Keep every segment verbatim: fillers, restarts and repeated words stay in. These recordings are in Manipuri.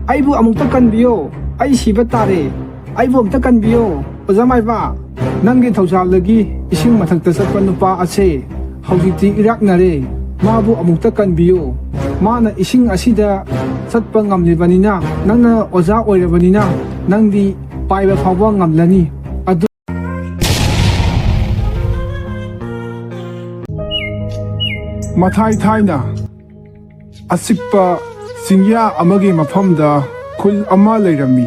ꯑꯩꯕꯨ ꯑꯃꯨꯛꯇ ꯀꯟꯕꯤꯌꯣ꯫ ꯑꯩ ꯁꯤꯕ ꯇꯥꯔꯦ꯫ ꯑꯩꯕꯨ ꯑꯃꯨꯛꯇ ꯀꯟꯕꯤꯌꯣ꯫ ꯑꯣꯖꯥ ꯃꯥꯏꯕ, ꯅꯪꯒꯤ ꯊꯧꯖꯥꯜꯗꯒꯤ ꯏꯁꯤꯡ ꯃꯊꯛꯇ ꯆꯠꯄ ꯅꯨꯄꯥ ꯑꯁꯦ ꯍꯧꯖꯤꯛꯇꯤ ꯏꯔꯥꯛꯅꯔꯦ꯫ ꯃꯥꯕꯨ ꯑꯃꯨꯛꯇ ꯀꯟꯕꯤꯌꯨ꯫ ꯃꯥꯅ ꯏꯁꯤꯡ ꯑꯁꯤꯗ ꯆꯠꯄ ꯉꯝꯂꯤꯕꯅꯤꯅ, ꯅꯪꯅ ꯑꯣꯖꯥ ꯑꯣꯏꯔꯕꯅꯤꯅ, ꯅꯪꯗꯤ ꯄꯥꯏꯕ ꯐꯥꯎꯕ ꯉꯝꯂꯅꯤ꯫ ꯑꯗꯨ ꯃꯊꯥꯏ ꯊꯥꯏꯅ ꯑꯆꯤꯛꯄ ꯆꯤꯡꯌꯥ ꯑꯃꯒꯤ ꯃꯐꯝꯗ ꯈꯨꯜ ꯑꯃ ꯂꯩꯔꯝꯃꯤ꯫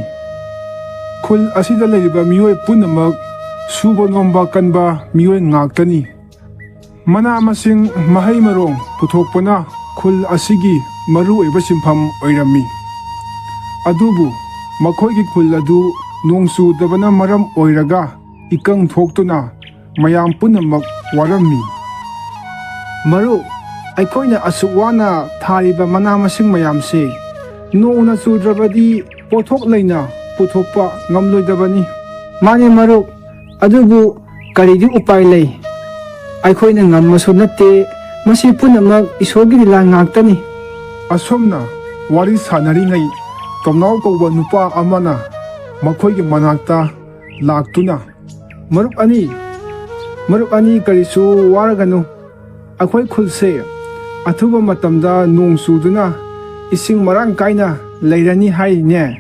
ꯈꯨꯜ ꯑꯁꯤꯗ ꯂꯩꯔꯤꯕ ꯃꯤꯑꯣꯏ ꯄꯨꯝꯅꯃꯛ ꯁꯨꯕ ꯅꯣꯝꯕ ꯀꯟꯕ ꯃꯤꯑꯣꯏ ꯉꯥꯛꯇꯅꯤ꯫ ꯃꯅꯥ ꯃꯁꯤꯡ, ꯃꯍꯩ ꯃꯔꯣꯡ ꯄꯨꯊꯣꯛꯄꯅ ꯈꯨꯜ ꯑꯁꯤꯒꯤ ꯃꯔꯨꯑꯣꯏꯕ ꯁꯤꯟꯐꯝ ꯑꯣꯏꯔꯝꯃꯤ꯫ ꯑꯗꯨꯕꯨ ꯃꯈꯣꯏꯒꯤ ꯈꯨꯜ ꯑꯗꯨ ꯅꯣꯡ ꯆꯨꯗꯕꯅ ꯃꯔꯝ ꯑꯣꯏꯔꯒ ꯏꯀꯪ ꯊꯣꯛꯇꯨꯅ ꯃꯌꯥꯝ ꯄꯨꯝꯅꯃꯛ ꯋꯥꯔꯝꯃꯤ꯫ ꯃꯔꯨꯞ, ꯑꯩꯈꯣꯏꯅ ꯑꯁꯨꯛ ꯋꯥꯅ ꯊꯥꯔꯤꯕ ꯃꯅꯥ ꯃꯁꯤꯡ ꯃꯌꯥꯝꯁꯤ ꯅꯣꯡꯅ ꯆꯨꯗ꯭ꯔꯕꯗꯤ ꯄꯣꯠꯊꯣꯛ ꯂꯩꯅ ꯄꯨꯊꯣꯛꯄ ꯉꯝꯂꯣꯏꯗꯕꯅꯤ꯫ ꯃꯥꯅꯦ ꯃꯔꯨꯞ, ꯑꯗꯨꯕꯨ ꯀꯔꯤꯗꯤ ꯎꯄꯥꯏ ꯂꯩ? ꯑꯩꯈꯣꯏꯅ ꯉꯝꯕꯁꯨ ꯅꯠꯇꯦ꯫ ꯃꯁꯤ ꯄꯨꯝꯅꯃꯛ ꯏꯁꯣꯔꯒꯤ ꯂꯤꯂꯥ ꯉꯥꯛꯇꯅꯤ꯫ ꯑꯁꯨꯝꯅ ꯋꯥꯔꯤ ꯁꯥꯟꯅꯔꯤꯉꯩ, ꯇꯣꯝꯅꯥꯎ ꯀꯧꯕ ꯅꯨꯄꯥ ꯑꯃꯅ ꯃꯈꯣꯏꯒꯤ ꯃꯅꯥꯛꯇ ꯂꯥꯛꯇꯨꯅ, "ꯃꯔꯨꯞ ꯑꯅꯤ, ꯃꯔꯨꯞ ꯑꯅꯤ, ꯀꯔꯤꯁꯨ ꯋꯥꯔꯒꯅꯨ꯫ ꯑꯩꯈꯣꯏ ꯈꯨꯜꯁꯦ ꯑꯊꯨꯕ ꯃꯇꯝꯗ ꯅꯣꯡ ꯆꯨꯗꯨꯅ ꯏꯁꯤꯡ ꯃꯔꯥꯡ ꯀꯥꯏꯅ ꯂꯩꯔꯅꯤ ꯍꯥꯏꯔꯤꯅꯦ꯫"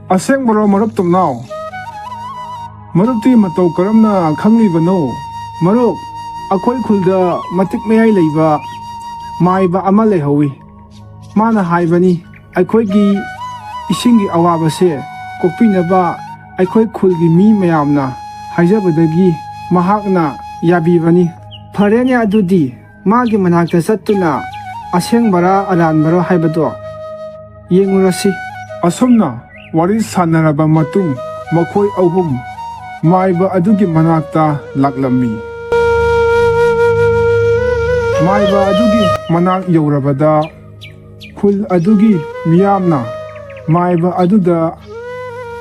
"ꯑꯁꯦꯡꯕꯔꯣ, ꯃꯔꯨꯞ ꯇꯣꯝꯅꯥꯎ? ꯃꯔꯨꯞꯇꯤ ꯃꯇꯧ ꯀꯔꯝꯅ ꯈꯪꯂꯤꯕꯅꯣ?" "ꯃꯔꯨꯞ, ꯑꯩꯈꯣꯏ ꯈꯨꯜꯗ ꯃꯇꯤꯛ ꯃꯌꯥꯏ ꯂꯩꯕ ꯃꯥꯏꯕ ꯑꯃ ꯂꯩꯍꯧꯋꯤ꯫ ꯃꯥꯅ ꯍꯥꯏꯕꯅꯤ, ꯑꯩꯈꯣꯏꯒꯤ ꯏꯁꯤꯡꯒꯤ ꯑꯋꯥꯕꯁꯦ ꯀꯣꯛꯄꯤꯅꯕ ꯑꯩꯈꯣꯏ ꯈꯨꯜꯒꯤ ꯃꯤ ꯃꯌꯥꯝꯅ ꯍꯥꯏꯖꯕꯗꯒꯤ ꯃꯍꯥꯛꯅ ꯌꯥꯕꯤꯕꯅꯤ꯫" "ꯐꯔꯦꯅꯦ, ꯑꯗꯨꯗꯤ ꯃꯥꯒꯤ ꯃꯅꯥꯛꯇ ꯆꯠꯇꯨꯅ ꯑꯁꯦꯡꯕꯔꯥ ꯑꯔꯥꯟꯕꯔꯥ ꯍꯥꯏꯕꯗꯣ ꯌꯦꯡꯉꯨꯔꯁꯤ꯫" ꯑꯁꯨꯝꯅ ꯋꯥꯔꯤ ꯁꯥꯟꯅꯔꯕ ꯃꯇꯨꯡ, ꯃꯈꯣꯏ ꯑꯍꯨꯝ ꯃꯥꯏꯕ ꯑꯗꯨꯒꯤ ꯃꯅꯥꯛꯇ ꯂꯥꯛꯂꯝꯃꯤ꯫ ꯃꯥꯏꯕ ꯑꯗꯨꯒꯤ ꯃꯅꯥꯛ ꯌꯧꯔꯕꯗ, ꯈꯨꯜ ꯑꯗꯨꯒꯤ ꯃꯤꯌꯥꯝꯅ ꯃꯥꯏꯕ ꯑꯗꯨꯗ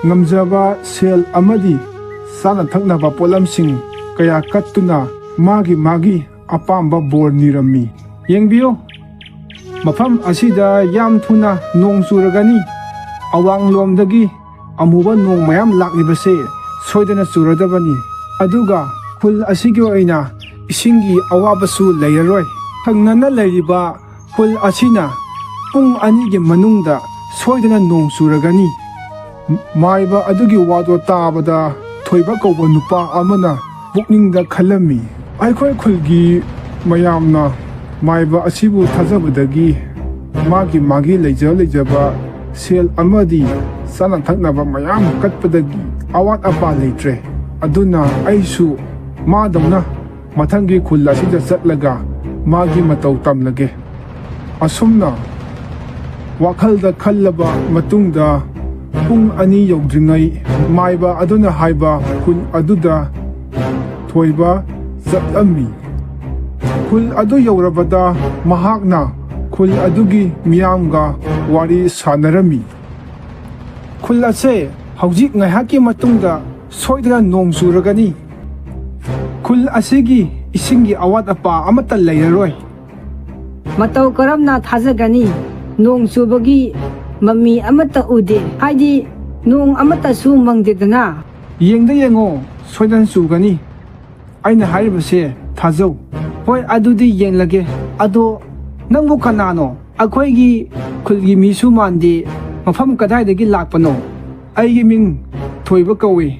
ꯉꯝꯖꯕ ꯁꯦꯜ ꯑꯃꯗꯤ ꯆꯥꯅ ꯊꯛꯅꯕ ꯄꯣꯠꯂꯝꯁꯤꯡ ꯀꯌꯥ ꯀꯠꯇꯨꯅ ꯃꯥꯒꯤ ꯃꯥꯒꯤ ꯑꯄꯥꯝꯕ ꯕꯣꯔ ꯅꯤꯔꯝꯃꯤ꯫ "ꯌꯦꯡꯕꯤꯌꯨ, ꯃꯐꯝ ꯑꯁꯤꯗ ꯌꯥꯝ ꯊꯨꯅ ꯅꯣꯡ ꯆꯨꯔꯒꯅꯤ꯫ ꯑꯋꯥꯡꯂꯣꯝꯗꯒꯤ ꯑꯃꯨꯕ ꯅꯣꯡ ꯃꯌꯥꯝ ꯂꯥꯛꯂꯤꯕꯁꯦ ꯁꯣꯏꯗꯅ ꯆꯨꯔꯗꯕꯅꯤ꯫ ꯑꯗꯨꯒ ꯈꯨꯜ ꯑꯁꯤꯒꯤ ꯑꯣꯏꯅ ꯏꯁꯤꯡꯒꯤ ꯑꯋꯥꯕꯁꯨ ꯂꯩꯔꯔꯣꯏ꯫ ꯊꯪꯅꯅ ꯂꯩꯔꯤꯕ ꯈꯨꯜ ꯑꯁꯤꯅ ꯄꯨꯡ ꯑꯅꯤꯒꯤ ꯃꯅꯨꯡꯗ ꯁꯣꯏꯗꯅ ꯅꯣꯡ ꯆꯨꯔꯒꯅꯤ꯫ ꯃꯥꯏꯕ ꯑꯗꯨꯒꯤ ꯋꯥꯗꯣ ꯇꯥꯕꯗ ꯊꯣꯏꯕ ꯀꯧꯕ ꯅꯨꯄꯥ ꯑꯃꯅ ꯄꯨꯛꯅꯤꯡꯗ ꯈꯜꯂꯝꯃꯤ, "ꯑꯩꯈꯣꯏ ꯈꯨꯜꯒꯤ ꯃꯌꯥꯝꯅ ꯃꯥꯏꯕ ꯑꯁꯤꯕꯨ ꯊꯥꯖꯕꯗꯒꯤ ꯃꯥꯒꯤ ꯃꯥꯒꯤ ꯂꯩꯖ ꯂꯩꯖꯕ ꯁꯦꯜ ꯑꯃꯗꯤ ꯆꯥꯅ ꯊꯛꯅꯕ ꯃꯌꯥꯝ ꯀꯠꯄꯗꯒꯤ ꯑꯋꯥꯠ ꯑꯄꯥ ꯂꯩꯇ꯭ꯔꯦ꯫ ꯑꯗꯨꯅ ꯑꯩꯁꯨ ꯃꯥꯗꯧꯅ ꯃꯊꯪꯒꯤ ꯈꯨꯜ ꯑꯁꯤꯗ ꯆꯠꯂꯒ ꯃꯥꯒꯤ ꯃꯇꯧ ꯇꯝꯂꯒꯦ꯫" ꯑꯁꯨꯝꯅ ꯋꯥꯈꯜꯗ ꯈꯜꯂꯕ ꯃꯇꯨꯡꯗ ꯄꯨꯡ ꯑꯅꯤ ꯌꯧꯗ꯭ꯔꯤꯉꯩ ꯃꯥꯏꯕ ꯑꯗꯨꯅ ꯍꯥꯏꯕ ꯈꯨꯜ ꯑꯗꯨꯗ ꯊꯣꯏꯕ ꯆꯠꯂꯝꯃꯤ꯫ ꯈꯨꯜ ꯑꯗꯨ ꯌꯧꯔꯕꯗ ꯃꯍꯥꯛꯅ ꯈꯨꯜ ꯑꯗꯨꯒꯤ ꯃꯤꯌꯥꯝꯒ ꯋꯥꯔꯤ ꯁꯥꯟꯅꯔꯝꯃꯤ꯫ "ꯈꯨꯜ ꯑꯁꯦ ꯍꯧꯖꯤꯛ ꯉꯥꯏꯍꯥꯛꯀꯤ ꯃꯇꯨꯡꯗ ꯁꯣꯏꯗꯅ ꯅꯣꯡ ꯆꯨꯔꯒꯅꯤ꯫ ꯈꯨꯜ ꯑꯁꯤꯒꯤ ꯏꯁꯤꯡꯒꯤ ꯑꯋꯥꯠ ꯑꯄꯥ ꯑꯃꯠꯇ ꯂꯩꯔꯔꯣꯏ꯫ ꯃꯇꯧ ꯀꯔꯝꯅ ꯊꯥꯖꯒꯅꯤ? ꯅꯣꯡ ꯆꯨꯕꯒꯤ ꯃꯃꯤ ꯑꯃꯠꯇ ꯎꯗꯦ, ꯍꯥꯏꯗꯤ ꯅꯣꯡ ꯑꯃꯠꯇꯁꯨ ꯃꯪꯗꯦꯗꯅ꯫" "ꯌꯦꯡꯗ ꯌꯦꯡꯉꯣ, ꯁꯣꯏꯗꯅ ꯆꯨꯒꯅꯤ꯫ ꯑꯩꯅ ꯍꯥꯏꯔꯤꯕꯁꯦ ꯊꯥꯖꯧ꯫" "ꯍꯣꯏ, ꯑꯗꯨꯗꯤ ꯌꯦꯡꯂꯒꯦ꯫ ꯑꯗꯣ ꯅꯪꯕꯨ ꯀꯅꯥꯅꯣ? ꯑꯩꯈꯣꯏꯒꯤ ꯈꯨꯜꯒꯤ ꯃꯤꯁꯨ ꯃꯥꯟꯗꯦ꯫ ꯃꯐꯝ ꯀꯗꯥꯏꯗꯒꯤ ꯂꯥꯛꯄꯅꯣ?" "ꯑꯩꯒꯤ ꯃꯤꯡ ꯊꯣꯏꯕ ꯀꯧꯏ꯫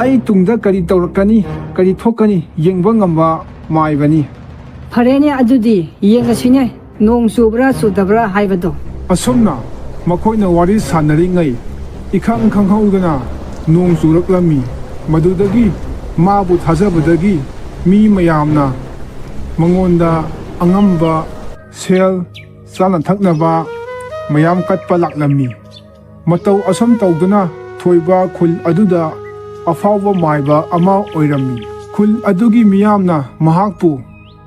ꯑꯩ ꯇꯨꯡꯗ ꯀꯔꯤ ꯇꯧꯔꯛꯀꯅꯤ, ꯀꯔꯤ ꯊꯣꯛꯀꯅꯤ ꯌꯦꯡꯕ ꯉꯝꯕ ꯃꯥꯏꯕꯅꯤ꯫" "ꯐꯔꯦꯅꯦ, ꯑꯗꯨꯗꯤ ꯌꯦꯡꯉꯁꯤꯅꯦ, ꯅꯣꯡ ꯆꯨꯕ꯭ꯔꯥ ꯆꯨꯗꯕ꯭ꯔꯥ ꯍꯥꯏꯕꯗꯣ꯫" ꯑꯁꯨꯝꯅ ꯃꯈꯣꯏꯅ ꯋꯥꯔꯤ ꯁꯥꯟꯅꯔꯤꯉꯩ ꯏꯈꯪ ꯈꯪꯍꯧꯗꯅ ꯅꯣꯡ ꯆꯨꯔꯛꯂꯝꯃꯤ꯫ ꯃꯗꯨꯗꯒꯤ ꯃꯥꯕꯨ ꯊꯥꯖꯕꯗꯒꯤ ꯃꯤ ꯃꯌꯥꯝꯅ ꯃꯉꯣꯟꯗ ꯑꯉꯝꯕ ꯁꯦꯜ, ꯆꯥꯅ ꯊꯛꯅꯕ ꯃꯌꯥꯝ ꯀꯠꯄ ꯂꯥꯛꯂꯝꯃꯤ꯫ ꯃꯇꯧ ꯑꯁꯨꯝ ꯇꯧꯗꯨꯅ ꯊꯣꯏꯕ ꯈꯨꯜ ꯑꯗꯨꯗ ꯑꯐꯥꯎꯕ ꯃꯥꯏꯕ ꯑꯃ ꯑꯣꯏꯔꯝꯃꯤ꯫ ꯈꯨꯜ ꯑꯗꯨꯒꯤ ꯃꯤꯌꯥꯝꯅ ꯃꯍꯥꯛꯄꯨ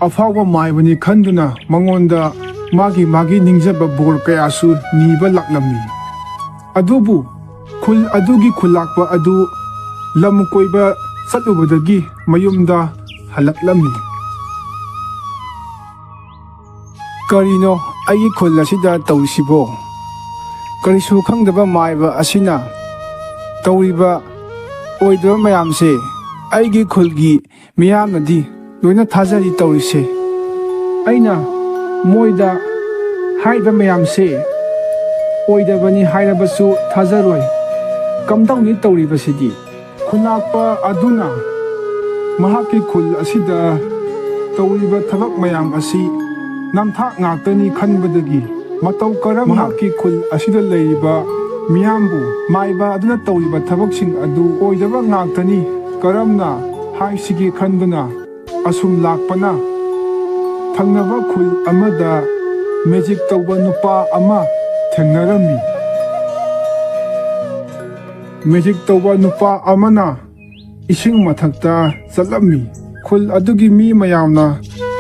ꯑꯐꯥꯎꯕ ꯃꯥꯏꯕꯅꯤ ꯈꯟꯗꯨꯅ ꯃꯉꯣꯟꯗ ꯃꯥꯒꯤ ꯃꯥꯒꯤ ꯅꯤꯡꯖꯕ ꯕꯣꯔ ꯀꯌꯥꯁꯨ ꯅꯤꯕ ꯂꯥꯛꯂꯝꯃꯤ꯫ ꯑꯗꯨꯕꯨ ꯈꯨꯜ ꯑꯗꯨꯒꯤ ꯈꯨꯜꯂꯥꯛꯄ ꯑꯗꯨ ꯂꯝ ꯀꯣꯏꯕ ꯆꯠꯂꯨꯕꯗꯒꯤ ꯃꯌꯨꯝꯗ ꯍꯜꯂꯛꯂꯝꯃꯤ꯫ "ꯀꯔꯤꯅꯣ ꯑꯩꯒꯤ ꯈꯨꯜ ꯑꯁꯤꯗ ꯇꯧꯔꯤꯁꯤꯕꯣ? ꯀꯔꯤꯁꯨ ꯈꯪꯗꯕ ꯃꯥꯏꯕ ꯑꯁꯤꯅ ꯇꯧꯔꯤꯕ ꯑꯣꯏꯗꯕ ꯃꯌꯥꯝꯁꯦ ꯑꯩꯒꯤ ꯈꯨꯜꯒꯤ ꯃꯤꯌꯥꯝꯅꯗꯤ ꯂꯣꯏꯅ ꯊꯥꯖꯔꯤ ꯇꯧꯔꯤꯁꯦ꯫ ꯑꯩꯅ ꯃꯣꯏꯗ ꯍꯥꯏꯔꯤꯕ ꯃꯌꯥꯝꯁꯦ ꯑꯣꯏꯗꯕꯅꯤ ꯍꯥꯏꯔꯕꯁꯨ ꯊꯥꯖꯔꯣꯏ꯫ ꯀꯝꯗꯧꯅꯤ ꯇꯧꯔꯤꯕꯁꯤꯗꯤ? ꯈꯨꯜꯂꯥꯛꯄ ꯑꯗꯨꯅ ꯃꯍꯥꯛꯀꯤ ꯈꯨꯜ ꯑꯁꯤꯗ ꯇꯧꯔꯤꯕ ꯊꯕꯛ ꯃꯌꯥꯝ ꯑꯁꯤ ꯅꯝꯊꯥꯛ ꯉꯥꯛꯇꯅꯤ ꯈꯟꯕꯗꯒꯤ ꯃꯇꯧ ꯀꯔꯝꯅ ꯃꯍꯥꯛꯀꯤ ꯈꯨꯜ ꯑꯁꯤꯗ ꯂꯩꯔꯤꯕ ꯃꯤꯌꯥꯝꯕꯨ ꯃꯥꯏꯕ ꯑꯗꯨꯅ ꯇꯧꯔꯤꯕ ꯊꯕꯛꯁꯤꯡ ꯑꯗꯨ ꯑꯣꯏꯗꯕ ꯉꯥꯛꯇꯅꯤ ꯀꯔꯝꯅ ꯍꯥꯏꯁꯤꯒꯦ ꯈꯟꯗꯨꯅ ꯑꯁꯨꯝ ꯂꯥꯛꯄꯅ ꯊꯪꯅꯕ ꯈꯨꯜ ꯑꯃꯗ ꯃꯦꯖꯤꯛ ꯇꯧꯕ ꯅꯨꯄꯥ ꯑꯃ ꯊꯦꯡꯅꯔꯝꯃꯤ꯫ ꯃꯦꯖꯤꯛ ꯇꯧꯕ ꯅꯨꯄꯥ ꯑꯃꯅ ꯏꯁꯤꯡ ꯃꯊꯛꯇ ꯆꯠꯂꯝꯃꯤ꯫ ꯈꯨꯜ ꯑꯗꯨꯒꯤ ꯃꯤ ꯃꯌꯥꯝꯅ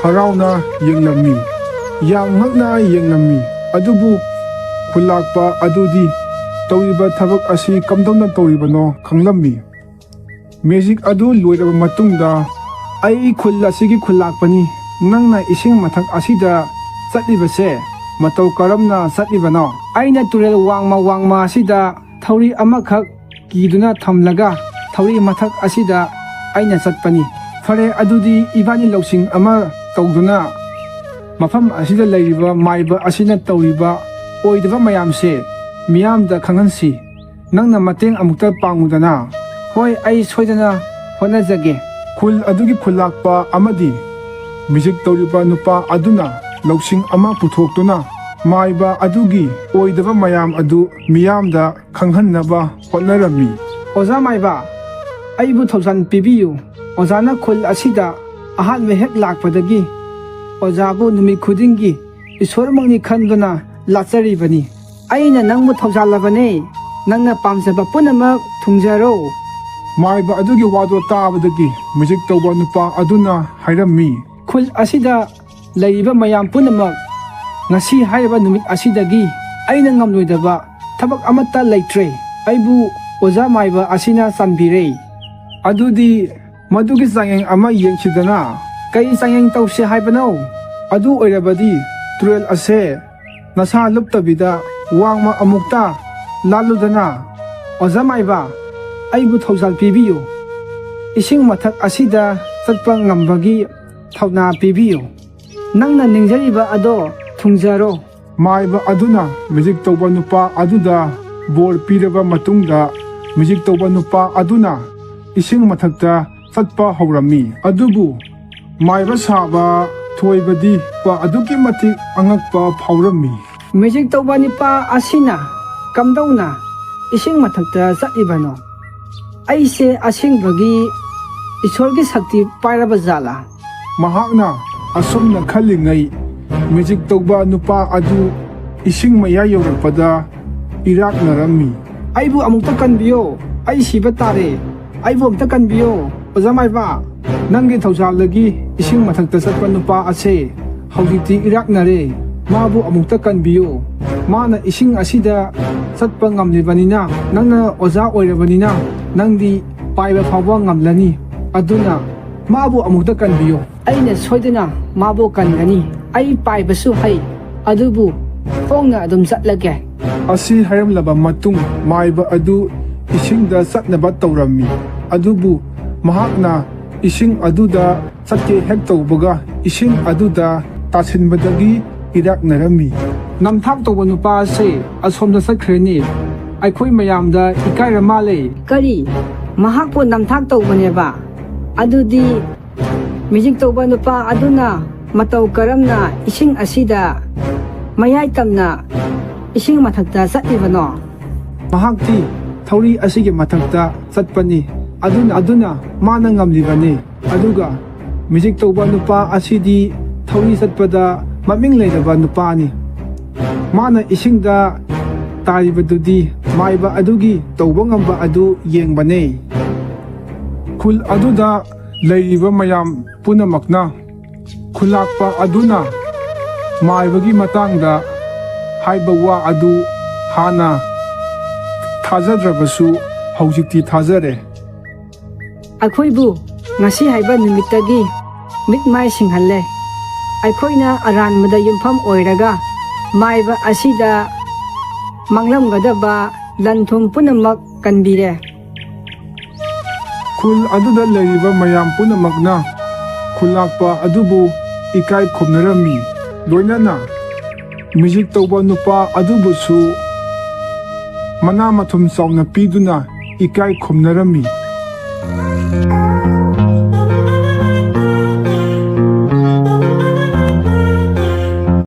ꯍꯔꯥꯎꯅ ꯌꯦꯡꯂꯝꯃꯤ꯫ ꯌꯥꯝ ꯉꯛꯅ ꯌꯦꯡꯂꯝꯃꯤ꯫ ꯑꯗꯨꯕꯨ ꯈꯨꯜꯂꯥꯛꯄ ꯑꯗꯨꯗꯤ ꯇꯧꯔꯤꯕ ꯊꯕꯛ ꯑꯁꯤ ꯀꯝꯗꯧꯅ ꯇꯧꯔꯤꯕꯅꯣ ꯈꯪꯂꯝꯃꯤ꯫ ꯃꯦꯖꯤꯛ ꯑꯗꯨ ꯂꯣꯏꯔꯕ ꯃꯇꯨꯡꯗ, "ꯑꯩ ꯈꯨꯜ ꯑꯁꯤꯒꯤ ꯈꯨꯜꯂꯥꯛꯄꯅꯤ꯫ ꯅꯪꯅ ꯏꯁꯤꯡ ꯃꯊꯛ ꯑꯁꯤꯗ ꯆꯠꯂꯤꯕꯁꯦ ꯃꯇꯧ ꯀꯔꯝꯅ ꯆꯠꯂꯤꯕꯅꯣ?" "ꯑꯩꯅ ꯇꯨꯔꯦꯜ ꯋꯥꯡꯃ ꯋꯥꯡꯃ ꯑꯁꯤꯗ ꯊꯧꯔꯤ ꯑꯃꯈꯛ ꯀꯤꯗꯨꯅ ꯊꯝꯂꯒ ꯊꯧꯔꯤ ꯃꯊꯛ ꯑꯁꯤꯗ ꯑꯩꯅ ꯆꯠꯄꯅꯤ꯫" "ꯐꯔꯦ, ꯑꯗꯨꯗꯤ ꯏꯕꯥꯅꯤ ꯂꯧꯁꯤꯡ ꯑꯃ ꯇꯧꯗꯨꯅ ꯃꯐꯝ ꯑꯁꯤꯗ ꯂꯩꯔꯤꯕ ꯃꯥꯏꯕ ꯑꯁꯤꯅ ꯇꯧꯔꯤꯕ ꯑꯣꯏꯗꯕ ꯃꯌꯥꯝꯁꯦ ꯃꯤꯌꯥꯝꯗ ꯈꯪꯍꯟꯁꯤ꯫ ꯅꯪꯅ ꯃꯇꯦꯡ ꯑꯃꯨꯛꯇ ꯄꯥꯡꯉꯨꯗꯅ꯫" "ꯍꯣꯏ, ꯑꯩ ꯁꯣꯏꯗꯅ ꯍꯣꯠꯅꯖꯒꯦ꯫" ꯈꯨꯜ ꯑꯗꯨꯒꯤ ꯈꯨꯜꯂꯥꯛꯄ ꯑꯃꯗꯤ ꯃꯦꯖꯤꯛ ꯇꯧꯔꯤꯕ ꯅꯨꯄꯥ ꯑꯗꯨꯅ ꯂꯧꯁꯤꯡ ꯑꯃ ꯄꯨꯊꯣꯛꯇꯨꯅ ꯃꯥꯏꯕ ꯑꯗꯨꯒꯤ ꯑꯣꯏꯗꯕ ꯃꯌꯥꯝ ꯑꯗꯨ ꯃꯤꯌꯥꯝꯗ ꯈꯪꯍꯟꯅꯕ ꯍꯣꯠꯅꯔꯝꯃꯤ꯫ "ꯑꯣꯖꯥ ꯃꯥꯏꯕ, ꯑꯩꯕꯨ ꯊꯧꯖꯥꯜ ꯄꯤꯕꯤꯌꯨ꯫ ꯑꯣꯖꯥꯅ ꯈꯨꯜ ꯑꯁꯤꯗ ꯑꯍꯥꯟꯕ ꯍꯦꯛ ꯂꯥꯛꯄꯗꯒꯤ ꯑꯣꯖꯥꯕꯨ ꯅꯨꯃꯤꯠ ꯈꯨꯗꯤꯡꯒꯤ ꯏꯁꯣꯔꯃꯛꯅꯤ ꯈꯟꯗꯨꯅ ꯂꯥꯠꯆꯔꯤꯕꯅꯤ꯫ ꯑꯩꯅ ꯅꯪꯕꯨ ꯊꯧꯖꯥꯜꯂꯕꯅꯦ꯫ ꯅꯪꯅ ꯄꯥꯝꯖꯕ ꯄꯨꯝꯅꯃꯛ ꯊꯨꯡꯖꯔꯣ꯫" ꯃꯥꯏꯕ ꯑꯗꯨꯒꯤ ꯋꯥꯗꯣ ꯇꯥꯕꯗꯒꯤ ꯃꯦꯖꯤꯛ ꯇꯧꯕ ꯅꯨꯄꯥ ꯑꯗꯨꯅ ꯍꯥꯏꯔꯝꯃꯤ, "ꯈꯨꯜ ꯑꯁꯤꯗ ꯂꯩꯔꯤꯕ ꯃꯌꯥꯝ ꯄꯨꯝꯅꯃꯛ, ꯉꯁꯤ ꯍꯥꯏꯔꯤꯕ ꯅꯨꯃꯤꯠ ꯑꯁꯤꯗꯒꯤ ꯑꯩꯅ ꯉꯝꯂꯣꯏꯗꯕ ꯊꯕꯛ ꯑꯃꯠꯇ ꯂꯩꯇ꯭ꯔꯦ꯫ ꯑꯩꯕꯨ ꯑꯣꯖꯥ ꯃꯥꯏꯕ ꯑꯁꯤꯅ ꯆꯥꯟꯕꯤꯔꯦ꯫" "ꯑꯗꯨꯗꯤ ꯃꯗꯨꯒꯤ ꯆꯥꯡꯌꯦꯡ ꯑꯃ ꯌꯦꯡꯁꯤꯗꯅ꯫" "ꯀꯔꯤ ꯆꯥꯡꯌꯦꯡ ꯇꯧꯁꯦ ꯍꯥꯏꯕꯅꯣ?" "ꯑꯗꯨ ꯑꯣꯏꯔꯕꯗꯤ ꯇꯨꯔꯦꯜ ꯑꯁꯦ ꯅꯁꯥ ꯂꯨꯞꯇꯕꯤꯗ ꯋꯥꯡꯃ ꯑꯃꯨꯛꯇ ꯂꯥꯜꯂꯨꯗꯅ, ꯑꯣꯖꯥ ꯃꯥꯏꯕ, ꯑꯩꯕꯨ ꯊꯧꯖꯥꯜ ꯄꯤꯕꯤꯌꯨ꯫ ꯏꯁꯤꯡ ꯃꯊꯛ ꯑꯁꯤꯗ ꯆꯠꯄ ꯉꯝꯕꯒꯤ ꯊꯧꯅꯥ ꯄꯤꯕꯤꯌꯨ꯫ ꯅꯪꯅ ꯅꯤꯡꯖꯔꯤꯕ ꯑꯗꯣ ꯊꯨꯡꯖꯔꯣ꯫ ꯃꯥꯏꯕ ꯑꯗꯨꯅ ꯃꯦꯖꯤꯛ ꯇꯧꯕ ꯅꯨꯄꯥ ꯑꯗꯨꯗ ꯕꯣꯔ ꯄꯤꯔꯕ ꯃꯇꯨꯡꯗ, ꯃꯦꯖꯤꯛ ꯇꯧꯕ ꯅꯨꯄꯥ ꯑꯗꯨꯅ ꯏꯁꯤꯡ ꯃꯊꯛꯇ ꯆꯠꯄ ꯍꯧꯔꯝꯃꯤ꯫ ꯑꯗꯨꯕꯨ ꯃꯥꯏꯕ ꯁꯥꯕ ꯊꯣꯏꯕꯗꯤ ꯑꯗꯨꯛꯀꯤ ꯃꯇꯤꯛ ꯑꯉꯛꯄ ꯐꯥꯎꯔꯝꯃꯤ꯫ ꯃꯦꯖꯤꯛ ꯇꯧꯕ ꯅꯨꯄꯥ ꯑꯁꯤꯅ ꯀꯝꯗꯧꯅ ꯏꯁꯤꯡ ꯃꯊꯛꯇ ꯆꯠꯂꯤꯕꯅꯣ? ꯑꯩꯁꯦ ꯑꯁꯦꯡꯕꯒꯤ ꯏꯁꯣꯔꯒꯤ ꯁꯛꯇꯤ ꯄꯥꯏꯔꯕ ꯖꯥꯠꯂꯥ? ꯃꯍꯥꯛꯅ ꯑꯁꯨꯝꯅ ꯈꯜꯂꯤꯉꯩ, ꯃꯦꯖꯤꯛ ꯇꯧꯕ ꯅꯨꯄꯥ ꯑꯗꯨ ꯏꯁꯤꯡ ꯃꯌꯥꯏ ꯌꯧꯔꯛꯄꯗ ꯏꯔꯥꯛꯅꯔꯝꯃꯤ꯫ ꯑꯩꯕꯨ ꯑꯃꯨꯛꯇ ꯀꯟꯕꯤꯌꯣ, ꯑꯩ ꯁꯤꯕ ꯇꯥꯔꯦ꯫ ꯑꯩꯕꯨ ꯑꯃꯨꯛꯇ ꯀꯟꯕꯤꯌꯣ, ꯑꯣꯖꯥ ꯃꯥꯏꯕ꯫ ꯅꯪꯒꯤ ꯊꯧꯖꯥꯜꯗꯒꯤ ꯏꯁꯤꯡ ꯃꯊꯛꯇ ꯆꯠꯄ ꯅꯨꯄꯥ ꯑꯁꯦ ꯍꯧꯖꯤꯛꯇꯤ ꯏꯔꯥꯛꯅꯔꯦ꯫ ꯃꯥꯕꯨ ꯑꯃꯨꯛꯇ ꯀꯟꯕꯤꯌꯨ꯫ ꯃꯥꯅ ꯏꯁꯤꯡ ꯑꯁꯤꯗ ꯆꯠꯄ ꯉꯝꯂꯤꯕꯅꯤꯅ, ꯅꯪꯅ ꯑꯣꯖꯥ ꯑꯣꯏꯔꯕꯅꯤꯅ, ꯅꯪꯗꯤ ꯄꯥꯏꯕ ꯐꯥꯎꯕ ꯉꯝꯂꯅꯤ꯫ ꯑꯗꯨꯅ ꯃꯥꯕꯨ ꯑꯃꯨꯛꯇ ꯀꯟꯕꯤꯌꯨ꯫ ꯑꯩꯅ ꯁꯣꯏꯗꯅ ꯃꯥꯕꯨ ꯀꯟꯒꯅꯤ꯫ ꯑꯩ ꯄꯥꯏꯕꯁꯨ ꯍꯩ, ꯑꯗꯨꯕꯨ ꯈꯣꯡꯅ ꯑꯗꯨꯝ ꯆꯠꯂꯒꯦ꯫ ꯑꯁꯤ ꯍꯥꯏꯔꯝꯂꯕ ꯃꯇꯨꯡ, ꯃꯥꯏꯕ ꯑꯗꯨ ꯏꯁꯤꯡꯗ ꯆꯠꯅꯕ ꯇꯧꯔꯝꯃꯤ꯫ ꯑꯗꯨꯕꯨ ꯃꯍꯥꯛꯅ ꯏꯁꯤꯡ ꯑꯗꯨꯗ ꯆꯠꯀꯦ ꯍꯦꯛ ꯇꯧꯕꯒ, ꯏꯁꯤꯡ ꯑꯗꯨꯗ ꯇꯥꯁꯤꯟꯕꯗꯒꯤ ꯏꯔꯥꯛꯅꯔꯝꯃꯤ꯫ ꯅꯝꯊꯥꯛ ꯇꯧꯕ ꯅꯨꯄꯥ ꯑꯁꯦ ꯑꯁꯣꯝꯗ ꯆꯠꯈ꯭ꯔꯦꯅꯦ꯫ ꯑꯩꯈꯣꯏ ꯃꯌꯥꯝꯗ ꯏꯀꯥꯏꯔ ꯃꯥꯜꯂꯦ꯫ ꯀꯔꯤ? ꯃꯍꯥꯛꯄꯨ ꯅꯝꯊꯥꯛ ꯇꯧꯕꯅꯦꯕ? ꯑꯗꯨꯗꯤ ꯃꯦꯖꯤꯛ ꯇꯧꯕ ꯅꯨꯄꯥ ꯑꯗꯨꯅ ꯃꯇꯧ ꯀꯔꯝꯅ ꯏꯁꯤꯡ ꯑꯁꯤꯗ ꯃꯌꯥꯏ ꯇꯝꯅ ꯏꯁꯤꯡ ꯃꯊꯛꯇ ꯆꯠꯂꯤꯕꯅꯣ? ꯃꯍꯥꯛꯇꯤ ꯊꯧꯔꯤ ꯑꯁꯤꯒꯤ ꯃꯊꯛꯇ ꯆꯠꯄꯅꯤ꯫ ꯑꯗꯨꯅ, ꯑꯗꯨꯅ ꯃꯥꯅ ꯉꯝꯂꯤꯕꯅꯤ꯫ ꯑꯗꯨꯒ ꯃꯦꯖꯤꯛ ꯇꯧꯕ ꯅꯨꯄꯥ ꯑꯁꯤꯗꯤ ꯊꯧꯔꯤ ꯆꯠꯄꯗ ꯃꯃꯤꯡ ꯂꯩꯔꯕ ꯅꯨꯄꯥꯅꯤ꯫ ꯃꯥꯅ ꯏꯁꯤꯡꯗ ꯇꯥꯔꯤꯕꯗꯨꯗꯤ ꯃꯥꯏꯕ ꯑꯗꯨꯒꯤ ꯇꯧꯕ ꯉꯝꯕ ꯑꯗꯨ ꯌꯦꯡꯕꯅꯦ꯫ ꯈꯨꯜ ꯑꯗꯨꯗ ꯂꯩꯔꯤꯕ ꯃꯌꯥꯝ ꯄꯨꯝꯅꯃꯛꯅ ꯈꯨꯜꯂꯥꯛꯄ ꯑꯗꯨꯅ ꯃꯥꯏꯕꯒꯤ ꯃꯇꯥꯡꯗ ꯍꯥꯏꯕ ꯋꯥ ꯑꯗꯨ ꯍꯥꯟꯅ ꯊꯥꯖꯗ꯭ꯔꯕꯁꯨ ꯍꯧꯖꯤꯛꯇꯤ ꯊꯥꯖꯔꯦ꯫ ꯑꯩꯈꯣꯏꯕꯨ ꯉꯁꯤ ꯍꯥꯏꯕ ꯅꯨꯃꯤꯠꯇꯒꯤ ꯃꯤꯠ ꯃꯥꯏ ꯁꯤꯡꯍꯜꯂꯦ꯫ ꯑꯩꯈꯣꯏꯅ ꯑꯔꯥꯟꯕꯗ ꯌꯨꯝꯐꯝ ꯑꯣꯏꯔꯒ ꯃꯥꯏꯕ ꯑꯁꯤꯗ ꯃꯥꯡꯂꯝꯒꯗꯕ ꯂꯟ ꯊꯨꯝ ꯄꯨꯝꯅꯃꯛ ꯀꯟꯕꯤꯔꯦ꯫ ꯈꯨꯜ ꯑꯗꯨꯗ ꯂꯩꯔꯤꯕ ꯃꯌꯥꯝ ꯄꯨꯝꯅꯃꯛꯅ ꯈꯨꯜꯂꯥꯛꯄ ꯑꯗꯨꯕꯨ ꯏꯀꯥꯏ ꯈꯨꯝꯅꯔꯝꯃꯤ꯫ ꯂꯣꯏꯅꯅ ꯃ꯭ꯌꯨꯖꯤꯛ ꯇꯧꯕ ꯅꯨꯄꯥ ꯑꯗꯨꯕꯨꯁꯨ ꯃꯅꯥ ꯃꯊꯨꯝ ꯆꯥꯎꯅ ꯄꯤꯗꯨꯅ ꯏꯀꯥꯏ ꯈꯨꯝꯅꯔꯝꯃꯤ꯫